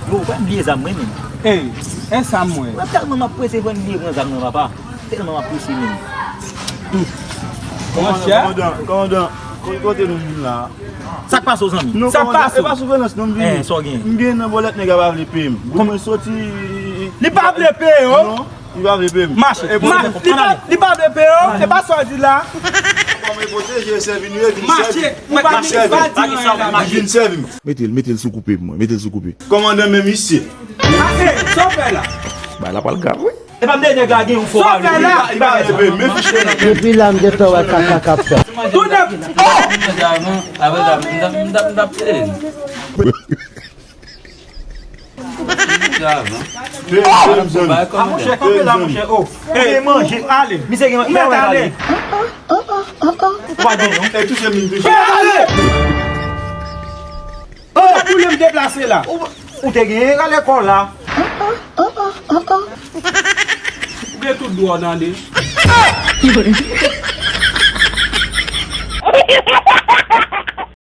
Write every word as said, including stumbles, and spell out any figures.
Yo, pa bliye zam mwen menm. Ey, e sa m wè. Mwen tèlman m ap prese, fò m bliye pran zam nan, papa. Tèlman m ap prese menm. Monchè. Kòmandan, kòmandan, kote nou vin la? Sa k pase w, zanmi? Non, kòmandan, e pa souvènans non m vini. Eh, sa w gen? M gen nan bòlèt nèg la pa vle peye m. Bout mwen soti. Li pa vle peye w? Non, li pa vle peye m. Mache. Li pa, li pa vle peye w. E pa sa w di la. Kòman e pwoteje sèvi nou ye, vin sèvi. Mache. Ou pa vin sèvi. Vin sèvi m. Mete l, mete l sou koupe pou mwen, mete l sou koupe. Kòmandan, men misye. Ase, sa w fè la? Bay la pral grav, wi. E pa m de nèg la gen yon fo. Sa w fè la? Li pa vle peye m, men fichye nan men. Depi la m gentan wè kaka k ap fèt. Tounen. Apre sa, m t ap, m t ap, m t ap peye. Peye m, peye m, zanmi. A monchè, kanpe la, monchè. Oh, e manje. Ale. Misye gen mèt ale. Ou pa gen non. E touche m, touche. Ale. Ou pa pou lè m deplase la. Ou, ou te gen rale kò la. Ou gen tout dwa w tande.